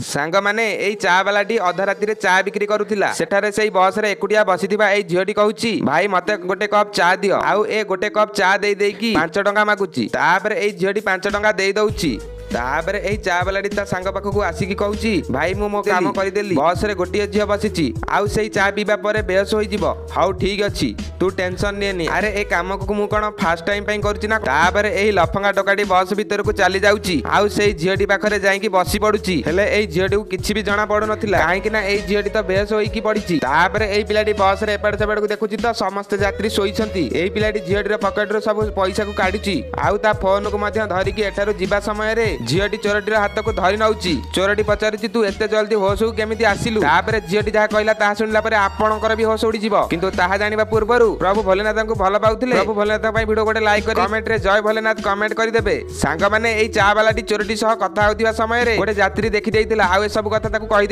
ସାଙ୍ଗମାନେ, ଏଇ ଚା ବାଲାଟି ଅଧା ରାତିରେ ଚା ବିକ୍ରି କରୁଥିଲା। ସେଠାରେ ସେଇ ବସରେ ଏକୁଟିଆ ବସିଥିବା ଏଇ ଝିଅଟି କହୁଛି, "ଭାଇ, ମତେ ଗୋଟେ କପ୍ ଚା ଦିଅ।" ଆଉ ଏ ଗୋଟେ କପ୍ ଚା ଦେଇ ଦେଇକି 5 ଟଙ୍କା ମାଗୁଛି। ତାପରେ ଏଇ ଝିଅଟି 5 ଟଙ୍କା ଦେଇ ଦଉଛି। ତାପରେ ଏଇ ଚା ବାଲାଟି ତା ସାଙ୍ଗ ପାଖକୁ ଆସିକି କହୁଛି, "ଭାଇ, ମୁଁ ମୋ କାମ କରିଦେଲି। ବସରେ ଗୋଟିଏ ଝିଅ ବସିଛି ଆଉ ସେଇ ଚା ପିଇବା ପରେ ବେହୋସ ହୋଇଯିବ। ହଉ, ଠିକ ଅଛି, ତୁ ଟେନସନ ନିଏନି। ଆରେ, ଏ କାମକୁ ମୁଁ କଣ ଫାର୍ଷ୍ଟ ଟାଇମ ପାଇଁ କରୁଛି ନା?" ତାପରେ ଏହି ଲଫଙ୍ଗା ଟୋକାଟି ବସ୍ ଭିତରକୁ ଚାଲି ଯାଉଛି ଆଉ ସେଇ ଝିଅଟି ପାଖରେ ଯାଇକି ବସି ପଡୁଛି। ହେଲେ ଏଇ ଝିଅଟିକୁ କିଛି ବି ଜଣା ପଡୁନଥିଲା, କାହିଁକି ନା ଏଇ ଝିଅଟି ତ ବେହୋସ ହୋଇକି ପଡିଛି। ତାପରେ ଏଇ ପିଲାଟି ବସରେ ଏପଟ ସେପଟକୁ ଦେଖୁଛି ତ ସମସ୍ତେ ଯାତ୍ରୀ ଶୋଇଛନ୍ତି। ଏଇ ପିଲାଟି ଝିଅଟିର ପକେଟରୁ ସବୁ ପଇସାକୁ କାଢୁଛି ଆଉ ତା ଫୋନକୁ ମଧ୍ୟ ଧରିକି ଏଠାରୁ ଯିବା ସମୟରେ ଝିଅଟି ଚୋରଟିର ହାତକୁ ଧରି ନଉଛି। ଚୋରଟି ପଚାରୁଛି, "ତୁ ଏତେ ଜଲ୍ଦି ହୋସକୁ କେମିତି ଆସିଲୁ?" ତାପରେ ଝିଅଟି ଯାହା କହିଲା, ତାହା ଶୁଣିଲା ପରେ ଆପଣଙ୍କର ବି ହୋସ ଉଡିଯିବ। କିନ୍ତୁ ତାହା ଜାଣିବା ପୂର୍ବରୁ ପ୍ରଭୁ ଭୋଲେନାଥଙ୍କୁ ଭଲ ପାଉଥିଲେ ପ୍ରଭୁ ଭୋଲେନାଥଙ୍କ ପାଇଁ ଭିଡିଓ ଗୋଟେ ଲାଇକ୍ କରି କମେଣ୍ଟରେ ଜୟ ଭୋଲେନାଥ କମେଣ୍ଟ କରିଦେବେ। ସାଙ୍ଗମାନେ, ଏଇ ଚା ବାଲାଟି ଚୋରଟି ସହ କଥା ହେଉଥିବା ସମୟରେ ଗୋଟେ ଯାତ୍ରୀ ଦେଖି ଦେଇଥିଲା ଆଉ ଏସବୁ କଥା ତାକୁ କହିଦେଇ